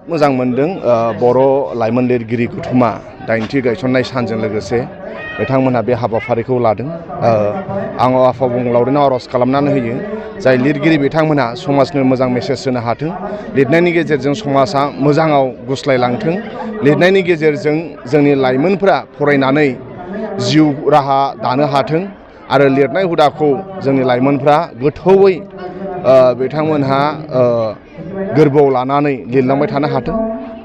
मोजां मोनदों बर' लाइमोन लिरगिरि गौथुमा दाइनथि गायसननाय सानजों लोगोसे बिथांमोनहा बे हाबाफारिखौ लादों। आं आफाबुंलावरिनाव आर'ज खालामनानै होयो जाय लिरगिरि बिथांमोनहा समाजनो मोजां मेसेज होनो हाथों, लिरनायनि गेजेरजों समाजा मोजाङाव गुस्लायलांथों, लिरनायनि गेजेरजों जोंनि लाइमोनफोरा फरायनानै जिउ राहा दानो हाथों आरो लिरनाय हुदाखौ जोंनि लाइमोनफ्रा गोथौयै बिथांमोनहा गोरबोआव लानानै लिरलांबाय थानो हाथों,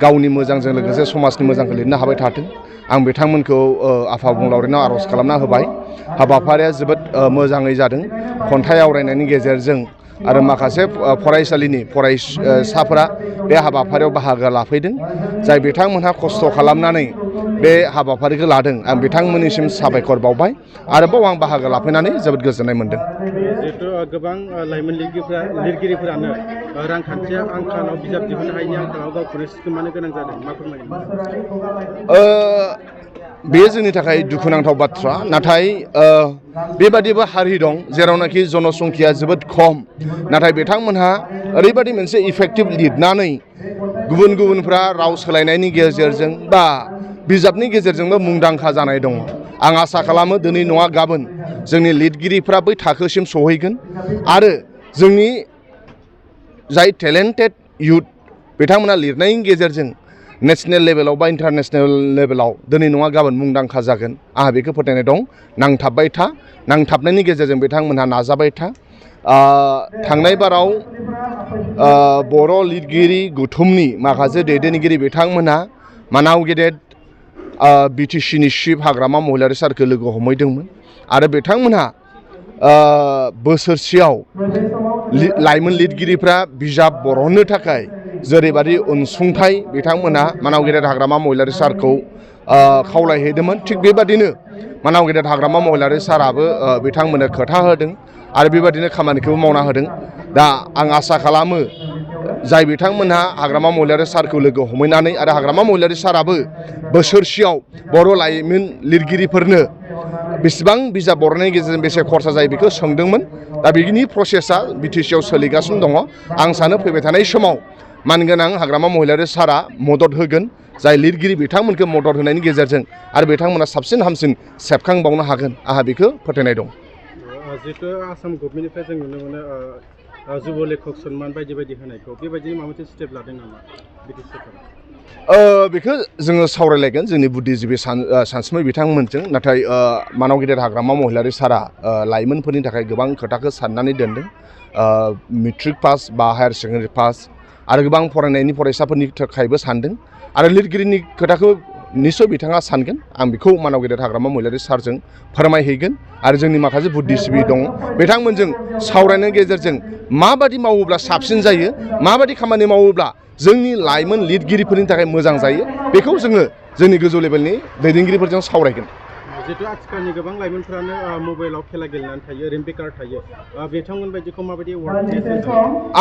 गावनि मोजांजों लोगोसे समाजनि मोजांखौ लिरनो हाबाय थाथों। आं बिथांमोनखौ आफाबुंलावरिनाव आर'ज खालामना होबाय। हाबाफारिया जोबोद मोजाङै जादों। खन्थाइ आवरायनायनि गेजेरजों आरो माखासे फरायसालिनि फरायसाफोरा बे हाबाफारियाव बाहागो लाफैदों। जाय बिथांमोनहा खस्थ' खालामनानै बे हाबाफारिखौ लादों, आं बिथांमोननिसिम साबायखर बावबाय। आरोबाव आं बाहागो लाफैनानै जोबोद गोजोननाय मोनदों। जिहेथु गोबां लाइमोन लिरगिरिफोरानो रांखान्थि आंखालाव बिजाब दिहुननो हायैनि आंखालाव गावखौनो सिखोमानो गोनां जादों, मा फोरमायगोन? बेयो जोंनि थाखाय दुखुनांथाव बाथ्रा। नाथाय बेबादिबो हारि दं जेरावनाखि जनसंख्या जोबोद खम, नाथाय बिथांमोनहा ओरैबायदि मोनसे इफेक्टिभ लिरनानै गुबुन गुबुनफ्रा राव सोलायनायनि गेजेरजों बा बिजाबनि गेजेरजोंबो मुंदांखा जानाय दङ। आं आसा खालामो दिनै नङा गाबोन जोंनि लिरगिरिफ्रा बै थाखोसिम सहैगोन आरो जोंनि जाय टेलेन्टेड इयुथ बिथांमोना लिरनायनि गेजेरजों नेशनेल लेभेलाव बा इन्टारनेशनेल लेभेलाव दिनै नङा गाबोन मुंदांखा जागोन, आंहा बेखौ फोथायनाय दं। नांथाबबाय था, नांथाबनायनि गेजेरजों बिथांमोनहा नाजाबाय था। थांनाय बाराव बर' लिरगिरि गौथुमनि माखासे दैदेनगिरि बिथांमोनहा मानाव गेदेर बिटिसिनि चिफ हाग्रामा महिलारि सारखौ लोगो हमहैदोंमोन आरो बिथांमोनहा बोसोरसेयाव लाइमोन लिरगिरिफ्रा बिजाब बरननो थाखाय जेरैबादि अनसुंथाइ बिथांमोनहा मानाव गेदेर हाग्रामा महिलारि सारखौ खावलायहैदोंमोन, थिग बेबादिनो मानाव गेदेर हाग्रामा महिलारि साराबो बिथांमोननो खोथा होदों आरो बेबादिनो खामानिखौबो मावना होदों। दा आं आसा खालामो जाय बिथांमोनहा हाग्रामा महिलारि सारखौ लोगो हमहैनानै आरो हाग्रामा महिलारि साराबो बोसोरसेयाव बर' लाइमोन लिरगिरिफोरनो बेसेबां बिजाब बरनायनि गेजेरजों बेसे खरसा जायो बेखौ सोंदोंमोन। दा बिनि प्रसेसा बिटिसिआव सोलिगासिनो दङ। आं सानो फैबाय थानाय समाव मानगोनां हाग्रामा महिलारि सारा मदद होगोन, जाय लिरगिरि बिथांमोनखौ मदद होनायनि गेजेरजों आरो बिथांमोना साबसिन हामसिन सेबखांबावनो हागोन, आंहा बेखौ फोथायनाय दं। जिहेतु आसाम गभर्नमेन्टनिफ्राय जों नुनो मोनो जुब लेखक सन्मान बायदि बायदि होनायखौ, बेबायदिनो माबा मोनसे स्टेप लादों नामा बिटि सरकारा? बेखौ जोङो सावरायलायगोन जोंनि बुद्धिजिबि सानसुमै बिथांमोनजों। नाथाय मानाव गेदेर हाग्रामा महिलारि सारा लाइमोनफोरनि थाखाय गोबां खोथाखौ साननानै दोनदों। मेट्रिक पास बा हायार सेकेन्डारि पास आरो गोबां फरायनायनि फरायसाफोरनि थाखायबो सानदों आरो लिरगिरिनि खोथाखौ निस्सय बिथाङा सानगोन। आं बेखौ मानाव गेदेर हाग्रामा महिलारि सारजों फोरमायहैगोन आरो जोंनि माखासे बुद्धिजिबि दङ बिथांमोनजों सावरायनायनि गेजेरजों माबादि मावोब्ला साबसिन जायो, माबादि खामानि मावोब्ला जोंनि लाइमोन लिरगिरिफोरनि थाखाय मोजां जायो, बेखौ जोङो जोंनि गोजौ लेभेलनि दैदेनगिरिफोरजों सावरायगोन। जिहेतु आथिखालनि गोबां लाइमोनफ्रानो मबाइलाव खेला गेलेनानै थायो, ओरैनो बेकार थायो, बिथांमोन बायदिखौ माबायदि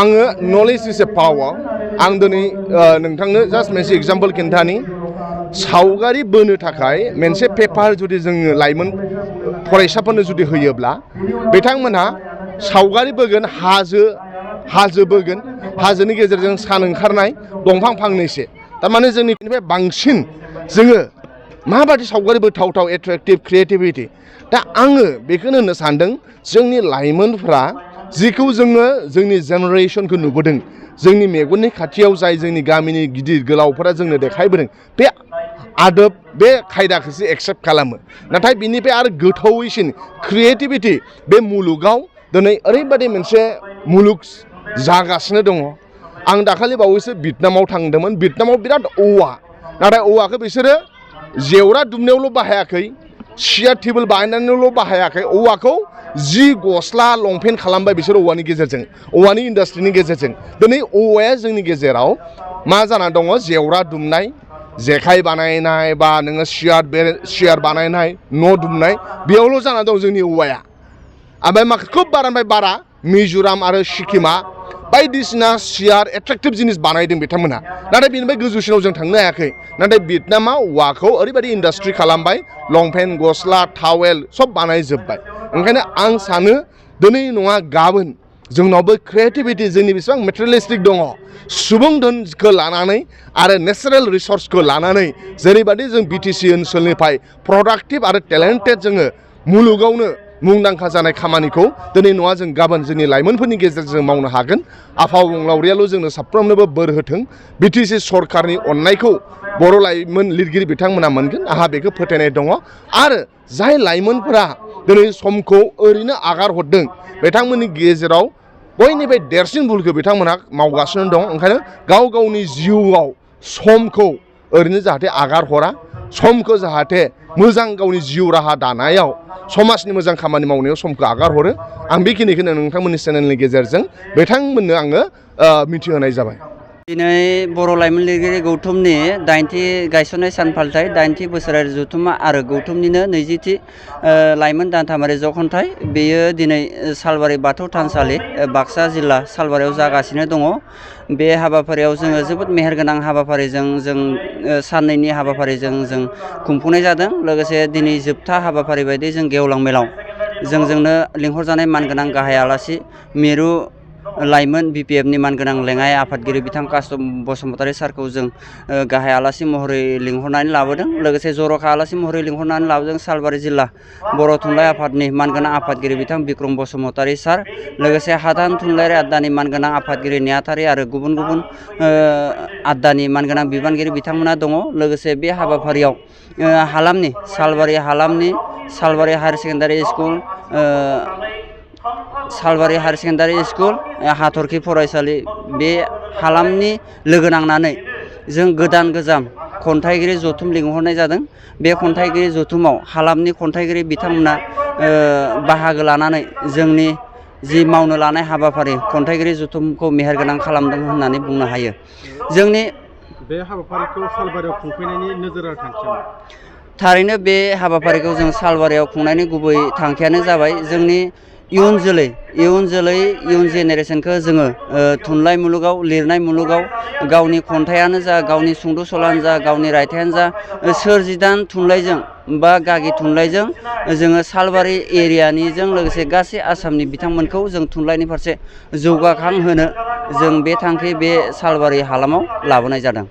आङो नलेज इज ए पावार। आं दिनै नोंथांनो जास्ट मोनसे एग्जाम्पल खिन्थानि। सावगारि बोनो थाखाय मोनसे पेपार जुदि जोङो लाइमोन फरायसाफोरनो जुदि होयोब्ला बिथांमोनहा सावगारि बोगोन, हाजो बोगोन, हाजोनि गेजेरजों सान ओंखारनाय, दंफां फांनैसो। थारमाने जोंनिफ्राय बांसिन जोङो माबादि सावगारि बोथावथाव एट्रेक्टिभ क्रिएटिभिटि। दा आङो बेखौनो होननो सानदों जोंनि लाइमोनफ्रा जिखौ जोङो जोंनि जेनेरेसनखौ नुबोदों, जोंनि मेगननि खाथियाव जाय जोंनि गामिनि गिदिर गोलावफोरा जोंनो देखायबोदों, बे आदब बे खायदाखौसो एक्सेप्ट खालामो। नाथाय बिनिफ्राय आरो गोथौवैसिन क्रिएटिभिटि बे मुलुगाव दिनै ओरैबायदि मोनसे मुलुग जागासिनो दङ। आं दाखालि बावैसो भियेटनामाव थांदोंमोन। भियेटनामाव बिराद औवा, नाथाय औवाखौ बिसोरो जेवरा दुमनायावल' बाहायाखै, सियार टेबोल बानायनानैल' बाहायाखै, औवाखौ जि गस्ला लंपेन्ट खालामबाय बिसोर औवानि गेजेरजों, औवानि इन्डास्ट्रिनि गेजेरजों। दिनै औवाया जोंनि गेजेराव मा जाना दङ, जेवरा दुमनाय, जेखाइ बानायनाय बा नोङो सियार बानायनाय, न' दुमनाय, बेयावल' जाना दं जोंनि औवाया। ओमफ्राय खोब बारानिफ्राय बारा मिज'राम आरो सिक्किमा बायदिसिना सियार एट्रेक्टिभ जिनिस बानायदों बिथांमोनहा, नाथाय बेनिफ्राय गोजौसिनाव जों थांनो हायाखै। नाथाय भियेटनामा औवाखौ ओरैबायदि इन्डास्ट्रि खालामबाय, लंपेन्ट, गस्ला, टावेल सब बानायजोब्बाय। ओंखायनो आं सानो दिनै नङा गाबोन जोंनावबो क्रिएटिभिटि, जोंनि बेसेबां मेटेरियेलिस्टिक दङ, सुबुं धोनखौ लानानै आरो नेचारेल रिसर्सखौ लानानै जेरैबायदि जों बिटिसि ओनसोलनिफ्राय प्रडाक्टिभ आरो टेलेन्टेड जोङो मुलुगावनो मुंदांखा जानाय खामानिखौ दिनै नङा जों गाबोन जोंनि लाइमोनफोरनि गेजेरजों मावनो हागोन। आफा अबंलावरियाल' जोंनो साफ्रोमनोबो बोर होथों। बिटिसि सरकारनि अननायखौ बर' लाइमोन लिरगिरि बिथांमोना मोनगोन, आंहा बेखौ फोथायनाय दङ। आरो जाय लाइमोनफोरा दिनै समखौ ओरैनो आगार हरदों बिथांमोननि गेजेराव बयनिफ्राय देरसिन भुलखौ बिथांमोनहा मावगासिनो दं। ओंखायनो गाव गावनि जिउआव समखौ ओरैनो जाहाथे आगार हरा, समखौ जाहाथे मोजां गावनि जिउ राहा दानायाव समाजनि मोजां खामानि मावनायाव समखौ आगार हरो। आं बेखिनिखौनो नोंथांमोननि चेनेलनि गेजेरजों बिथांमोननो आङो मिथिहोनाय जाबाय। दिनै बर' लाइमोन लिरगिरि गौथुमनि 8थि गायसननाय सान फालिथाय 8थि बोसोरारि जथुम्मा आरो गौथुमनिनो 20थि लाइमोन दानथामारि जखनथाय बेयो दिनै सालबारि बाथौ थानसालि बाक्सा जिल्ला सालबारियाव जागासिनो दङ। बे हाबाफारियाव जोङो जोबोद मेहेरगोनां हाबाफारिजों जों साननैनि हाबाफारिजों जों खुंफुंनाय जादों। लोगोसे दिनै जोबथा हाबाफारि बायदि जों गेवलां मेलाव जोंनो लिंहरजानाय मानगोनां गाहाय आलासि मिरु लाइमोन BPFनि मानगोनां लेङाइ आफादगिरि बिथां कासम बसुमतारी सारखौ जों गाहाय आलासि महरै लिंहरनानै लाबोदों। लोगोसे जर'खा आलासि महरै लिंहरनानै लाबोदों सालबारि जिल्ला बर' थुनलाइ आफादनि मानगोनां आफादगिरि बिथां बिक्रम बसुमतारी सार, लोगोसे हादान थुनलाइयारि आयदानि मानगोनां आफादगिरि नेहाथारि आरो गुबुन गुबुन आयदानि मानगोनां बिबानगिरि बिथांमोना दङ। लोगोसे बे हाबाफारियाव हालामनि सालबारि हायार सेकेन्डारि स्कुल, सालबारि हायार सेकेन्डारि स्कुल, हाथरखि फरायसालि बे हालामनि लोगो नांनानै जों गोदान गोजाम खन्थाइगिरि जथुम लिंहरनाय जादों। बे खन्थाइगिरि जथुमाव हालामनि खन्थाइगिरि बिथांमोना बाहागो लानानै जोंनि जि मावनो लानाय हाबाफारि खन्थाइगिरि जथुमखौ मेहेरगोनां खालामदों होननानै बुंनो हायो। जोंनि बे हाबाफारिखौ सालबारियाव खुंफैनायनि नोजोर आरो थांखिया मा? थारैनो बे हाबाफारिखौ जों सालबारियाव खुंनायनि गुबै थांखियानो जाबाय जोंनि इयुन जेनेरेसनखौ जोङो थुनलाइ मुलुगाव, लिरनाय मुलुगाव गावनि खन्थाइयानो जा, गावनि सुंद' सल'आनो जा, गावनि रायथाइयानो जा, सोरजिदान थुनलाइजों बा गागि थुनलाइजों जोङो सालबारि एरियानिजों लोगोसे गासै आसामनि बिथांमोनखौ जों थुनलाइनि फारसे जौगाखांहोनो जों बे थांखि बे सालबारि हालामाव लाबोनाय जादों।